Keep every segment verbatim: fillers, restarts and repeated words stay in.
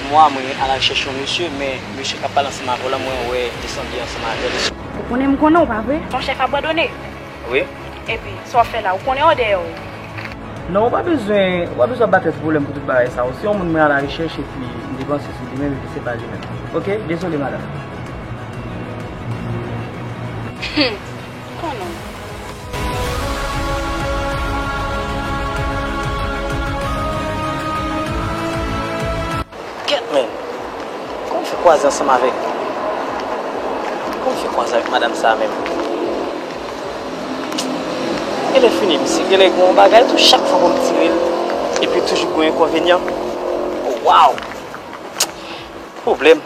Mwa mwen a la rechèch yon mesye, men mesye k ap pale ansanm avè w la, mwen wè li sanble ansanm avè l. Ou konnen m konnen w, pa vre? Ton chèf abandone. Wi. Epi, sa w ap fè la? Ou konnen w dèyè w. Non, ou pa bezwen, ou pa bezwen ap ba tèt ou pwoblèm pou tout bagay sa yo. Se yon moun mwen a la rechèch epi m te panse sou li menm epi se pa li menm. Oke, dezole madanm. Hum, konnen w. Kèt, men. Kòman fè kwaze ansanm avèk, kòman fè kwaze avèk madanm sa menm? Genlè fini, misye genlè gen yon bagay tou, chak fwa pou m tire l, epi toujou gen yon enkonvenyan. Oh, waw! Pwoblèm.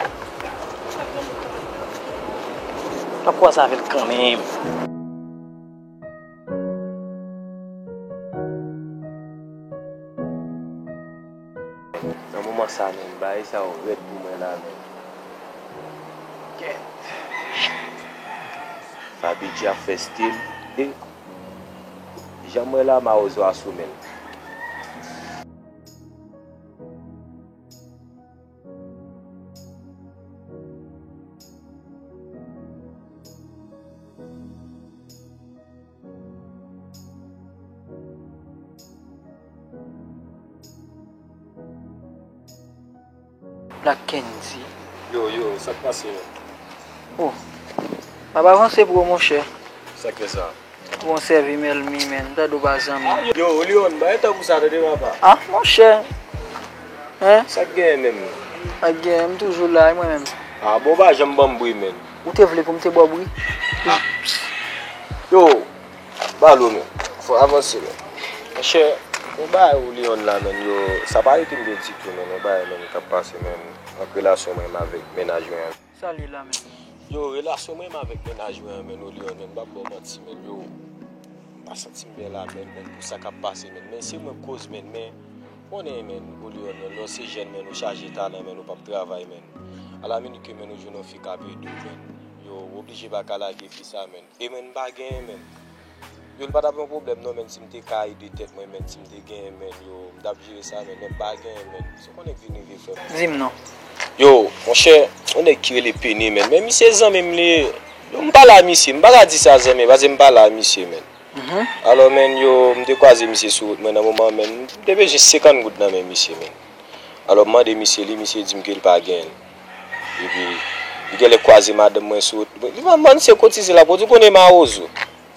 M ap kwaze avè l kanmenm. Nan moman sa menm, bagay sa yo rèd pou mwen la menm. Kèt. Fabidji ap fè stil. E jan m wè la, mawozo a sou men l. Black Candy. Yo, yo, sa k pase, menn? Oh, m ap avanse pou ou, monchè. Sa k fè sa? Ou an sèvi m ènmi, menn. M tande w pa zanmi m. Yo, Leon, bagay tankou sa, tande, papa. Ah, monchè. Hein? Sa k genyen menm? Sa k genyen, m toujou la, e mwen menm? Ah, bon, w pa janm ban m bri, menn. Ou te vle pou m te ba w bri? Ah. Yo, balo, menn. Fò avanse, menn. Monchè, yon bagay ou Leon la, menn, yo, sa pa rete m byen ditou, menn. Yon bagay, menn, k ap pase, menn, ant relasyon mwen menm avèk mennaj mwen an. Sa l ye la menm? Yo, relasyon mwen menm avèk mennaj mwen an, menn, Olion, menn, m p ap ba w manti, menn, yo, m pa santi m byen la, menn, menn, pou sa k ap pase, menn, men se mwen k koz, menn, men, konnen, menn, Olion, menn, lè w se jèn, menn, ou chaje talan, menn, ou p ap travay, menn, a la minit ke, menn, ou jwenn yon fi k ap ede w, menn, yo, ou oblije pa ka lage fi sa, menn, e, menn, m pa genyen, menn. Yo, li pa t ap yon pwoblèm non, menn, si m te ka ede tèt mwen, menn, si m te genyen, menn, yo, m t ap jere sa, menn, men m pa genyen, menn. Si w konnen k vin rive, frè m. Di m non. Yo, monchè, yon nèg ki rele Pene, menn, men misye zanmi m li ye. Yo, m pale a misye, m pa ka di sa zanmi, paske m pale a misye, menn. Mhm. Alò, menn, yo, m te kwaze misye sou wout mwen nan moman, menn, m te bezwen senkant goud nan men misye, menn. Alò, m mande misye li, misye di m ke l pa genyen l. Epi, li genlè kwaze madanm mwen sou wout. Li pa mann se kotize l ap pwodui, konnen mawozo.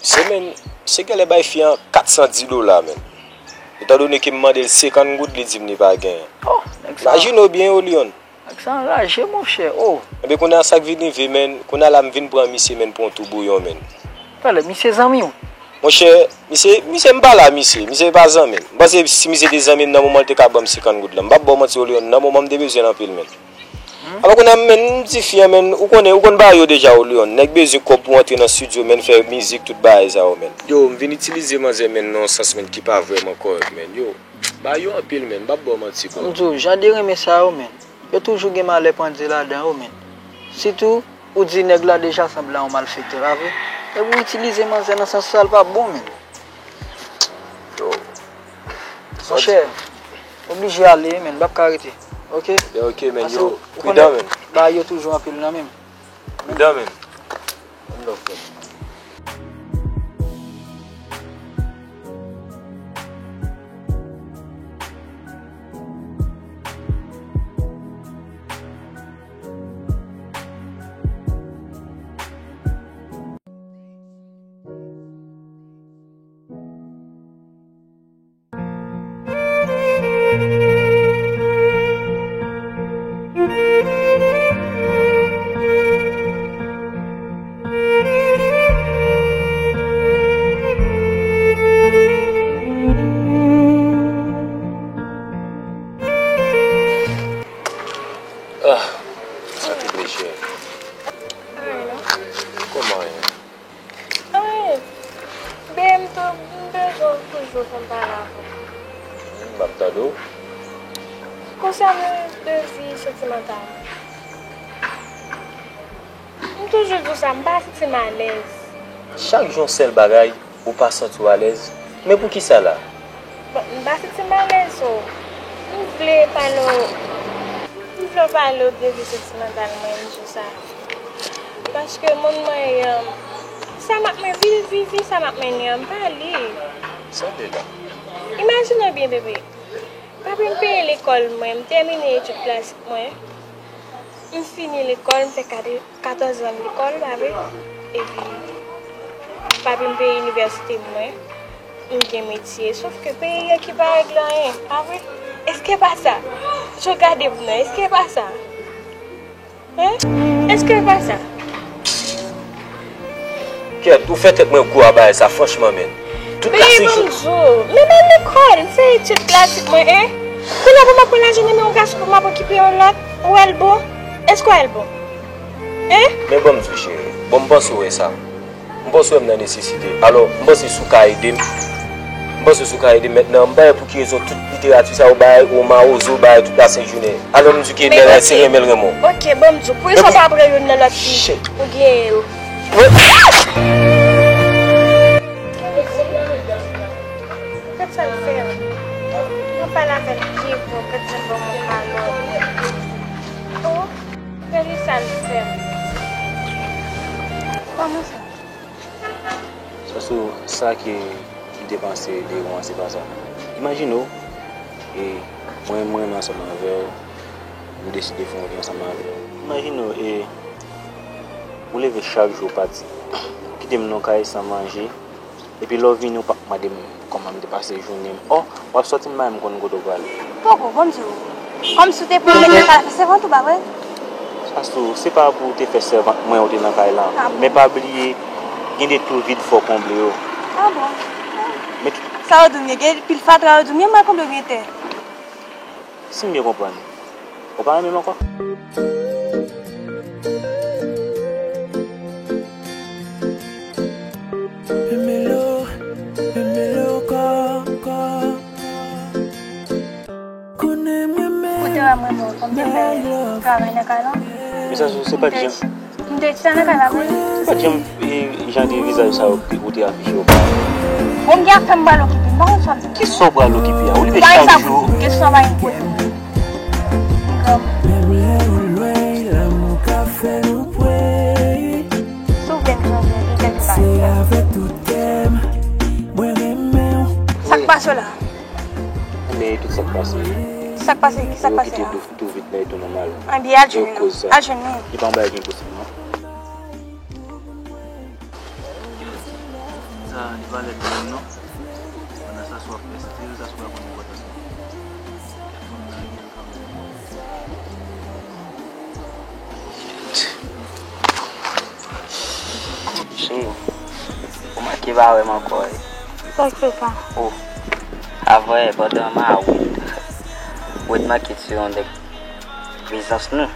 Se menn, se genlè bay fi an kat san dis dola, menn. Etandone ke m mande l senkant goud, li di m li pa genyen. Oh, nèg sa. Imajine w byen, Olion. Nèg sa anraje, monchè. Oh. Enben, kounye a sa k vin rive, menn. Kounye a la, m vin pran misye, menn, pou yon tou bouyon, menn. Talè, misye zanmi w? Monchè, misye, misye m pale a misye. Misye pa zanmi m. M panse si misye te zanmi m, nan moman l te ka ban m senkant goud la. M p ap ba w manti, Olion. Nan moman m te bezwen l anpil, menn. Alò, kounye a, menn, m di fi an, menn, ou konnen, ou konn bagay yo deja, Olion. Nèg bezwen kòb pou antre nan estidyo, menn, fè mizik, tout bagay sa yo, menn. Yo, m vin itilize manzè, menn, nan yon sans, menn, ki pa vrèman kòrèk, menn. Yo, bagay yo anpil, menn, m p ap ba w manti, bro. M di w, jan de renmen sa yo, menn, yo toujou gen malè pandye ladan yo, menn. Sitou, ou di nèg la deja sanble a yon malfektè, pa vre? Epi w itilize manzè nan sans sa, l pa bon, menn. Yo. Monchè, oblije ale, menn, m p ap ka rete. Oke? Ya, oke, menn, yo, pridan, menn. Bagay yo toujou anpil nan men m. Pridan, menn. One love, frè m. Ah, sa te deje. Kòman ye? Wi. Bebe, m tou, m bezwen w toujou pou m pale avè w. M ap tande w. Konsènan dezi santimantal. M toujou di w sa, m pa santi m alèz. Chak jou yon sèl bagay, ou pa santi w alèz. Men poukisa la? Bon, m pa santi m alèz, so, m vle pale w. Lè w pale w devye santimantal mwen jou sa. Paske moun mwen ye an, sa m ap mennen, vi, vi, vi sa m ap mennen an, m pa li. Sa w vle la? Imajine w byen, bebe. Papi m peye lekòl mwen, m tèmine etid klasik mwen. M fini lekòl, m fè kade-, katòz zan lekòl, pa vre? Epi, papi m peye inivèsite mwen, m gen metye. Sòf ke peyi an ki pa regle anyen, pa vre? Èske pa sa? Jan w gade m nan, èske pa sa? Hein? Èske pa sa? Kèt, ou fè tèt mwen gwo a bagay sa, franchman, menn. Tout la se jou. Bondye, men m al lekòl, m fè etid klasik mwen, hein? Kounye a pou m ap pran lajounen, men yon gason pou m ap okipe yon lòt, ou wè l bon? Èske w wè l bon? Hein? Men ban m di w, cheri. Bon, m panse w wè sa. M panse w wè m nan nesesite. Alò, m panse si w ka ede m. M panse si w ka ede m mentnan. M pa wè pou ki rezon tout literati sa yo bay, ou mawozo bay tout la senk jounen. Alò, m di ke nèg la se renmen l renmen w. Ok, ban m di w. Pou sa w pa pran youn nan lòt fi. Shit. Ou gen yo. Gad sa l fè m. Mwen pale avè l pi fò, gad jan l ban m yon kalòt. Oh, gade sa l fè m. Kòman sa? Sasou, sa ke m te panse de ou an, se pa sa. Imajine w, e, mwen, mwen renmen ansanm avè w, m deside fè yon vi ansanm avè w. Imajine w, e, ou leve chak jou w pati, ou kite m nan kay san manje, epi lè w vini, ou p ap mande m kòman m te pase jounen m. Ò, w ap sòti m pa menm konn kote w prale. Poko, ban m di w. Kòmsi w te pran m met nan kay la fè sèvant ou, pa vre? Sasou, se pa pou w te fè sèvant mwen ou te nan kay la. Ah bon? Men pa bliye, gen de twou vid fò w konble yo. Ah bon? Men sa yo di w m ye, gen pil fatra yo di w m ye, m al konble yo gen tè. Si m byen konprann, ou pa renmen m ankò? Memelo, memelo ankò, ankò. Konnen m renmen. Ou te wè m renmen w, kòm te fè travay nan kay lan. Men sa, se pa t janm. M te chita nan kay la vre. Se pa t janm, e, jan de vizaj sa yo ou te afiche yo pa. Bon, m gen afè m pral okipe, m pa konn sa m di. Kisa w pral okipe a? Ou leve chak jou. Kesyon pa gen kote. Menm lè ou lwen, lanmou ka fè nou pwe. Si w vle m chanje, li tèt li pa. Se avèk tout kè m, mwen renmen w. Sa k pase w la? Men tout sa k pase. Sa k pase? Kisa k pase a? Yo kite tou, tou vit la, e tou nòmal. Anben, al jwenn li. Al jwenn li. Li pa yon bagay ki enposib, non. Sa, li pa lèd menm, non. Pandan sa, si w ap fè stil, sa, si w pa konn enpòtans li. Cheri, ou manke pa wè m ankò, wi. Sa k fè sa? Oh, avè pandan m a wèt, wèt manke se yon nèg prezans nou.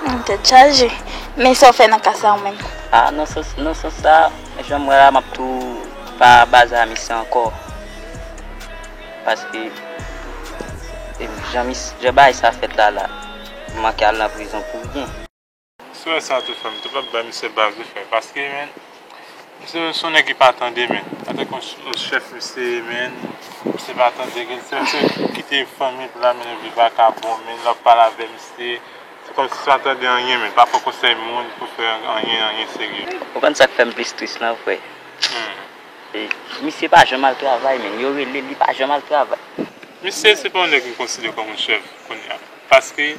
Hmm, tèt chaje. Men sa w fè nan ka sa ou menm? Ah, nan sans, nan sans sa, jan m wè la, m ap tou pa bazay a misye ankò. Paske, e, jan mis-, jan bagay sa fèt la, la, m manke al nan prizon pou ryen. Si w wè sa tou, frè m, tou p ap bay misye baz wi, frè, paske, men, misye se yon nèg ki pa tande, men. Antanke yon ch-, yon chèf misye ye, men, misye pa tande, gen se misye kite fanmi pou l al mennen vi vakabon, men, l ap pale avè misye. Se kòmsi sa tande anyen, men pa pran konsèy moun pou fè anyen, anyen serye. Ou konn sa k fè m plis tris lan, frè? Hmm. E, misye pa janm al travay, men. Yo rele l, li pa janm al travay. Misye, se pa yon nèg m konsidere kòm yon chèf kounye a. Paske,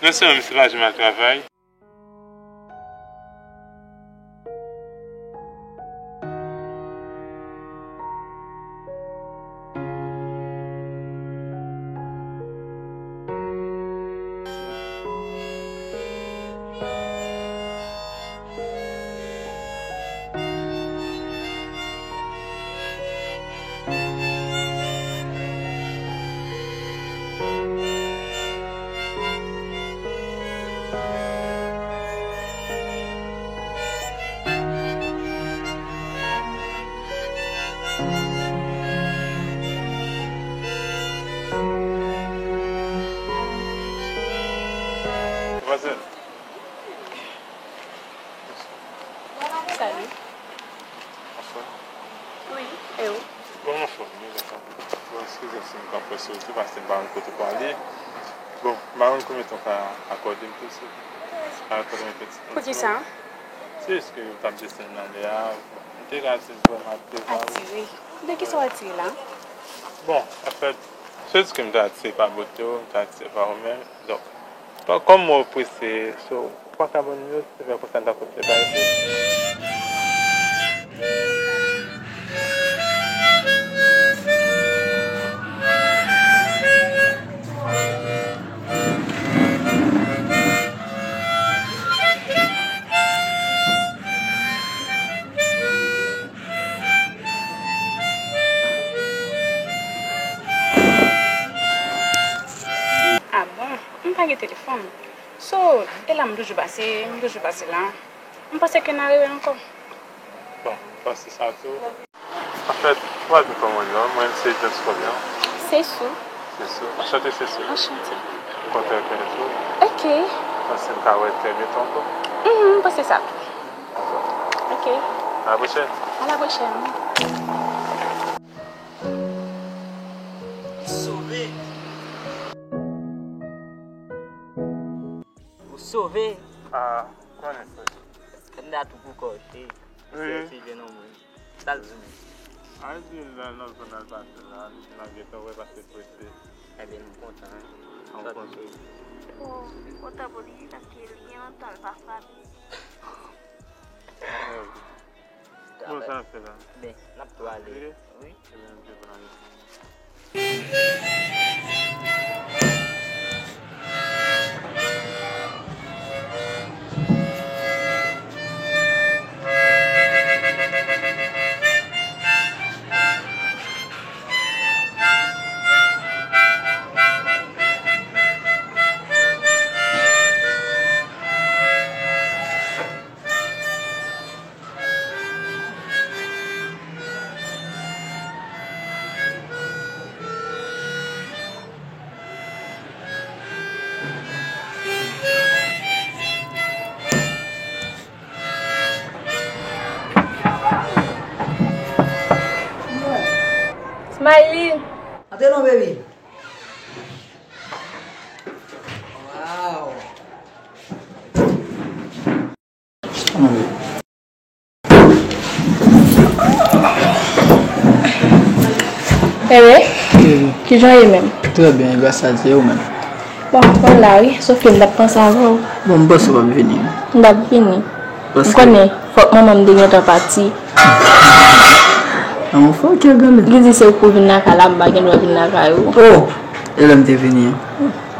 non sèlman misye pa janm al travay, Salut. Anfòm? Wi, e ou? Bon, anfòm, wi, anfòm. Bon, eskize m si m pran pwese ou tou, paske m pa konn kote pou ale. Bon, m pa konn konbyen tan w ka akòde m tou, si w ka akòde m yon ti tan. Poukisa? Se jis ke w t ap desann nan lè a, m te ka di l vrèman atire pa ou. Atire? De kisa w atire la? Bon, anfèt, se jis ke m te atire pa bote w, m te atire pa ou menm. Donk, pa, kòm mwen prese, so, ou pa ka ban m nimewo w, se fè konsa n ta konn separe tou. Ah bon? M pa gen telefòn. So, e la m toujou pase, m toujou pase la. M panse ke n a rewè ankò. Bon, m panse sa tou. Anfèt, ou pa di kòman w ye non, mwen se John Scorpion. Sesou. Sesou. Anchante, Sesou. Anchante. M kontan rekonèt ou. Ok. M panse m ka wè trè byento ankò. Mhm, m panse sa tou. Ok. A la pwochèn. A la pwochèn. Sove. Ou sove. Ah, konnen frè. Kanda tou pou kò, cheri. Wi. Se, se jwenn yon moun. Sa l di w menm? Al di l la, nan zòn al pase la, n ap gentan wè paske l prese. Ebyen, nou kontan, wi. An kontan. Oh, m kontan pou li, paske li gen lontan l pa frape. Bon, sa ap fè la. Ben, n ap tou ale. Wi. Wi. Ebyen, nou te pran. Smiley. Antre non, baby. Wow. Bebe, kijan w ye menm? Trè byen, gras a Dye, ou menm? Bon, mwen la wi, sòf ke m t ap panse avè w. Bon, m panse w p ap vini. M t ap vini. M konnen, fòk manman m te gentan pati. An, fòk yo gade. Li di se ou k pou vin lakay la, m pa gen dwa vin lakay ou. Oh! E lè m te vini an?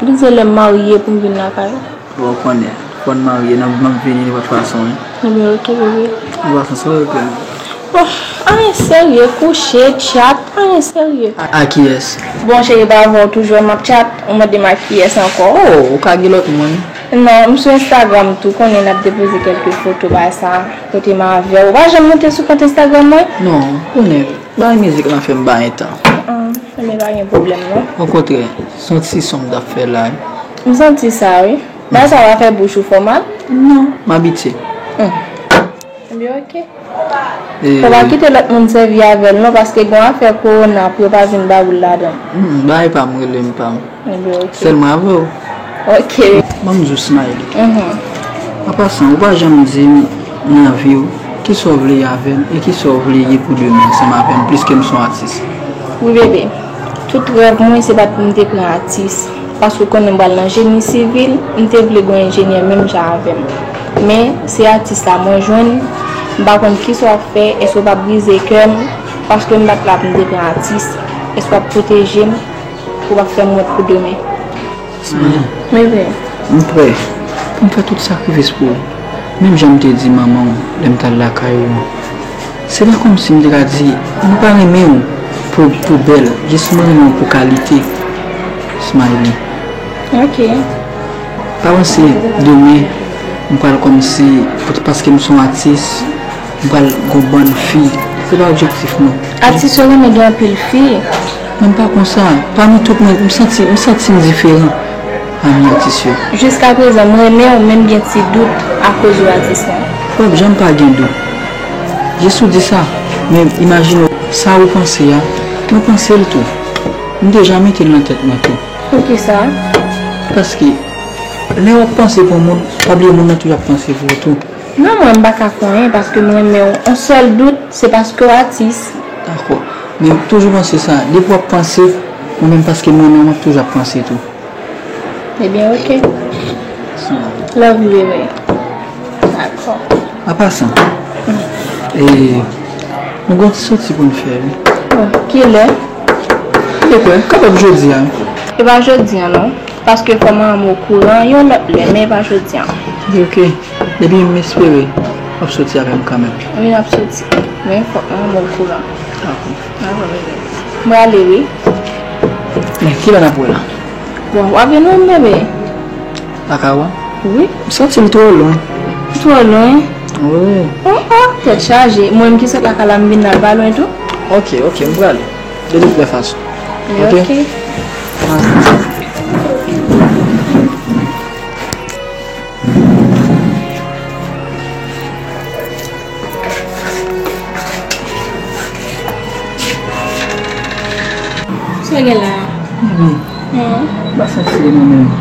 Li di lè m marye pou m vin lakay ou. Bon, ou konnen, fò n marye, n ap, n ap vini nenpòt fason, wi. Ebyen, oke, bebe. Nenpòt fason, se oke. Bon, anyen serye, kouche, tchat, anyen serye. A, a kiyès? Bon, cheri, pa avè w toujou m ap tchat, ou mande m a kiyès ankò? Oh, ou ka gen lòt moun. Non, m sou Instagram tou, konnen n ap depoze kèlke foto, bagay sa, kote m avè w. Ou pa janm monte sou kont Instagram mwen? Non, konnen, bagay mizik lan fè m pa gen tan. Ah, men pa gen pwoblèm, non. Okontrè, se yon ti son m t ap fè la, wi. M santi sa, wi. Bagay sa va fè bouch ou fè w mal? Non, m abitye. Hmm. Ebyen, oke. E fò pa kite lòt moun sèvi avè l non, paske gen yon afè kowona pou yo pa vin ba ou l ladan. Hmm, bay pa m, rele m pa m. Ebyen, oke. Sèlman avè w. Oke. Ban m di w, Smiley. Mhm. An pasan, ou pa janm di m nan vi w, kisa w vle ye avè m e kisa w vle ye pou demen ansanm avè m, pliske m se yon atis. Wi, bebe. Tout rèv mwen, se pa t pou m te pran atis. Paske w konnen m pral nan jeni sivil, m te vle gen yon enjenyè menm jan avè m. Men, se atis la mwen jwenn, m pa konn kisa w ap fè, èske w p ap brize kè m, paske m pa t la pou m te pran atis, èske w ap pwoteje m, ou p ap fè m wont pou demen? Smiley, m prè pou m fè tout sakrifis pou ou, menm jan m te di manman w lè m t al lakay ou an. Se pa kòmsi m te ka di, mwen pa renmen w pou, pou bèl, jis mwen renmen w pou kalite. Smiley. Ok. Pa panse demen, m pral kòmsi, paske m se yon atis, m pral gon bann fi. Se pa objektif mwen. Atis yo renmen gen anpil fi. Mwen m pa konsa. Pami tout mwen, m santi, m santi m diferan. Ami atis yo. Jiskaprezan, m renmen w, men m gen ti dout akoz ou atis lan. W ap janm pa gen dout. Jis ou di sa, men imajine w, sa ou panse a, mwen panse l tou. M deja mete l nan tèt mwen tou. Poukisa? Paske, lè w ap panse pou yon moun, pa bliye moun nan toujou ap panse pou ou tou. Non, mwen, m pa ka kwè anyen, paske m renmen w. On sèl dout, se paske w atis. Dakò. Men toujou panse sa. Depi w ap panse, mwen menm, paske m renmen w, m ap toujou ap panse tou. Ebyen, oke. Love you, bebe. Dakò. An pasan, e, nou gen yon ti soti pou n fè, wi. Bon, kilè? Kilè kwè? Kapab jodi a, wi. E pa jodi a, non. Paske fò manman m okouran yon lòt lè, men e pa jodi a. Oke. Depi m espere w ap soti avè m kanmenm. Wi, n ap soti. Men fòk manman m okouran. Dakò. Dakò, bebe. Mwen ale, wi. Men kilè n ap wè la? Bon, w ap vin wè m, bebe. Lakay ou a? Wi. M santi l twò lwen. Twò lwen? Wi. Oh, oh, tèt chaje. Mwen menm ki sot lakay la, m vin la, l pa lwen tou? Oke, oke, m prale. De tout lè fason. Oke? Oke. Sa gen la? Mami, m pa santi mwen menm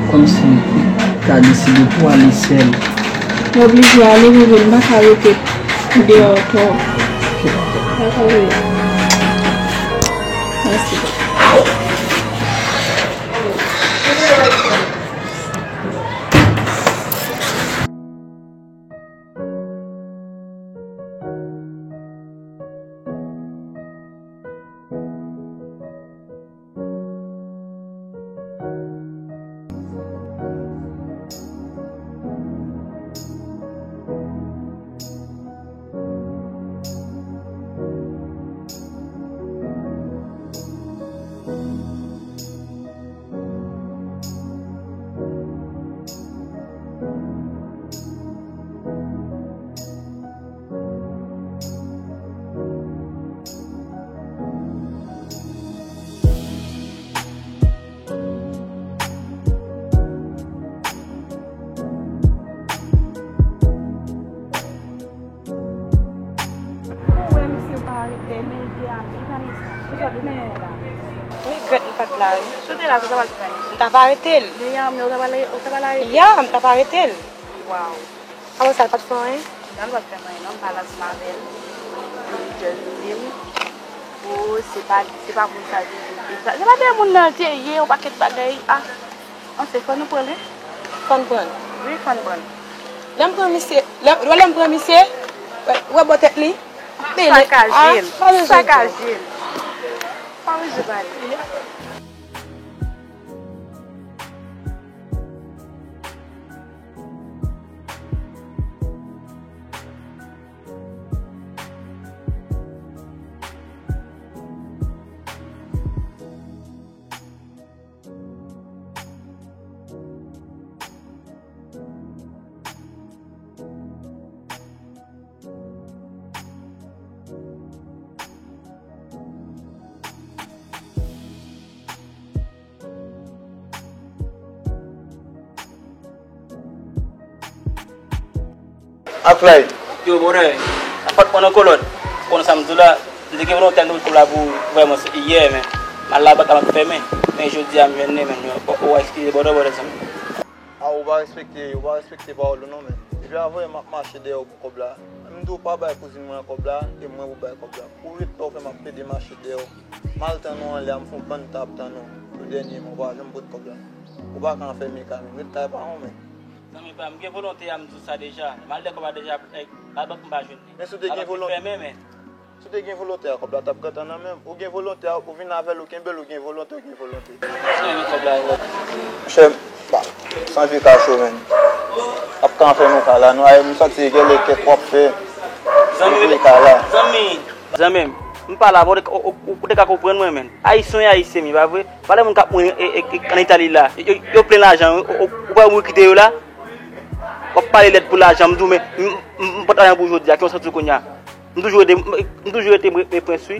kòmsi m ta deside pou ale sèl. Mwen oblije ale, bebe, m pa ka rete deyò twòp. Dakò, bebe. Mèsi. Ou wè misye pa rete, men li te ale, li pa rete. Ou sot demen la. Regrèt li pa t la, wi. Si w te la, sa t ap pral fè? M t ap arete l. Deja, men ou t ap pral, ou t ap pral arete l? Ya, m t ap arete l. Waw. Apre sa, l pa t fè anyen? Non, l pa t fè m anyen, non. M pale ansanm avè l. Li just di m, o, se pa, se pa moun sa li ye. Se pa de moun nan l te ye, yon pakèt bagay. Ah. Anfen, fò nou pran l, wi. Fò n pran l. Wi, fò n pran l. Lè m pran misye, lè, lè m pran misye, wè, wè bò tèt li. Sakaje l. Sakaje l. Pa bezwen pale. Ak Fly. Yo, bonè. Sa fòt pran nan kolòt. Konn sa m di w la, m te gen volonte al nan kòb la pou vrèman se yè, men m al labank la, m ap fèmen. Men jodi a, m jwenn li, men ou, ou eskize bòdò, bòdò, zanmi. A, ou pa respekte, ou pa respekte pawòl ou non, men. Depi avan yè m ap mache dèyè w pou kòb la. M di w pa bay kouzin mwen kòb la, e mwen pou bay kòb la. Ou ret la, ou fè m ap plede mache dèyè w. M al tann ou anlè a, m fè yon bann tan ap tann ou. Pou dènye men, ou pa janm pot kòb la. Ou pa ka anfèmen kay mwen, ret kay pa w, men. Zanmi pa m, gen volonte a, m di w sa deja. M al dèyè kòb la deja, eh, labank m pa jwenn li. Men si w te gen volonte. Labank fèmen, men. Si w te gen volonte a, kòb la t ap gentan nan men w. Ou gen volonte a, ou vin avè l, ou kenbe l, ou gen volonte, ou gen volonte. Monchè, ba, sanvi ka cho, menn. Ap ka anfèmen kay la, non, ay, m santi gen lè kèk w ap fè. Zanmi, zanmi, zanmi m, m pa la, ou te ka konprann mwen, menn. Ayisyen, ayisyen, mi, pa vre? Pale moun k ap mouri, e, e, e, ann Itali la. Yo, yo, yo plen lajan, ou, ou, ou pa mouri kite yo la? W ap pale lèd pou lajan, m di w, men, m, m, m pa t lajan pou jodi a, ki w santi w kounye a? M toujou rete, m, m toujou rete, rete prens, wi.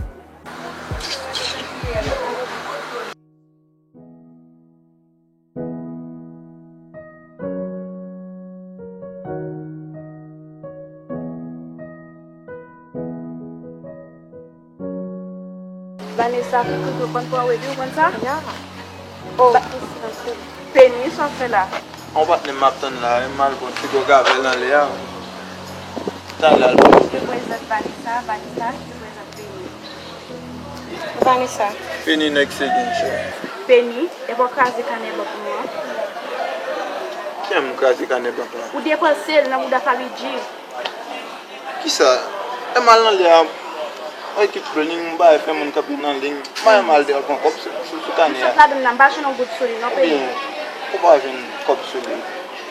Vanessa, Koukou, konn pran Webby, ou konn sa? Ya. Oh, Ba- Priscilla, sèl. Peni, sa w ap fè la? Yon patnè m ap tann la, m al pran ti kòk avè l anlè a. Talè al pran. Reprezant Vanessa, Vanessa ki reprezant Peni. Vanessa. Peni nèg se gen chè. Peni, e pa w kraze kanè bank nou an? Kiyès m kraze kanè bank la? Ou depanse l nan bouda Faridji. Kisa? Lè m al nan lè a, ekip Bling, m bay fè moun kanpe nan liy. M bay mal de pran kòb sou, sou, sou kanè a. M sot ladan l la, m pa jwenn yon goud sou li non, Peni. Ebyen, ou pa jwenn kòb sou li.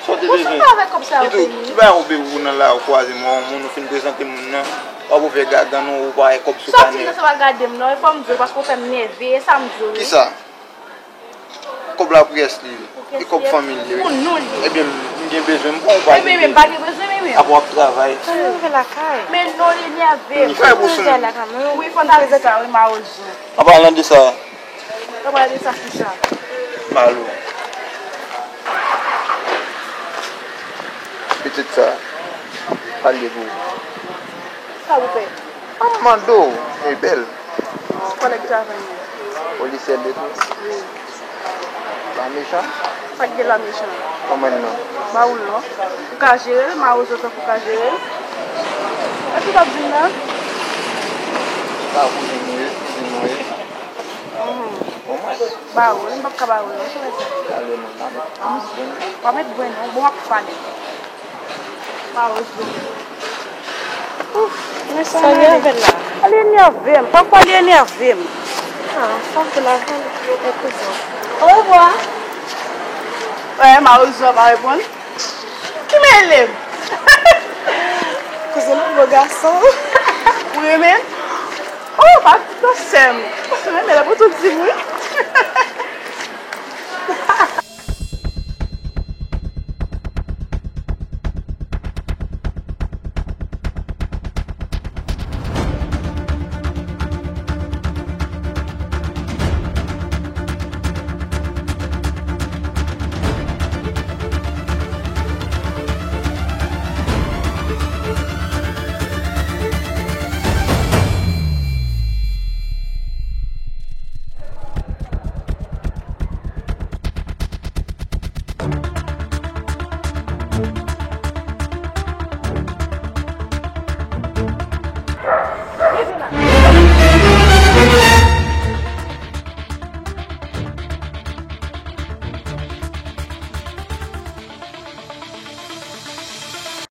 Sa w te bezwen? Ou sot avèk kòb sa yo, Peni. Ki bagay ou be ou nan la, ou kwaze m, yon moun, ou fin prezante moun nan, w ap ouvè gagann ou, ou pa wè kòb sou kanè a. Sòti nan sa w al gade m non, e fò m di w, paske w fè m nève, e sa m di w wi. Kisa? Kòb la pou kiyès li ye? E kòb fanmi l ye wi. Pou nou li ye. Ebyen, m gen bezwen, m pran ou pa gen bezwen. Ebyen, m pa gen bezwen, men menm. Apre w ap travay. Ann rive lakay. Men non, li nève m. Fè pou sou moun. Wi, fò n al di sa, wi, mawozo. An palan de sa. An palan de sa, kisa? Malo. Pitit sa, pale pou ou. Sa ou fè? An mande w, e bèl. Kòlèg travay mwen. Polisyè l ye tou? Wi. Pa mechan? Sa k gen la mechan? Kòman l non? Mawozo. Ou ka jere l, mawozo tankou w ka jere l? Sa ki w t ap di m la? Sa kouzen nou ye, kouzen nou ye. Mhm. Omwen. Ba ou, m p ap ka ba ou non, se pa sa. Gade non, pa met, pa met grenn non. Pa met grenn non, bon w ap fane. Mawozo. Ouf, men sa nève l la. Li enève m. Pafwa li enève m. Ah, sa fè la, e kouzen. Orevwa. Wè, mawozo a pa reponn. Ki mele m? Kouzen m pi bo gason. Ou renmen l? Oh, pa di non, sè m. Ou renmen l, pou tout di m wi.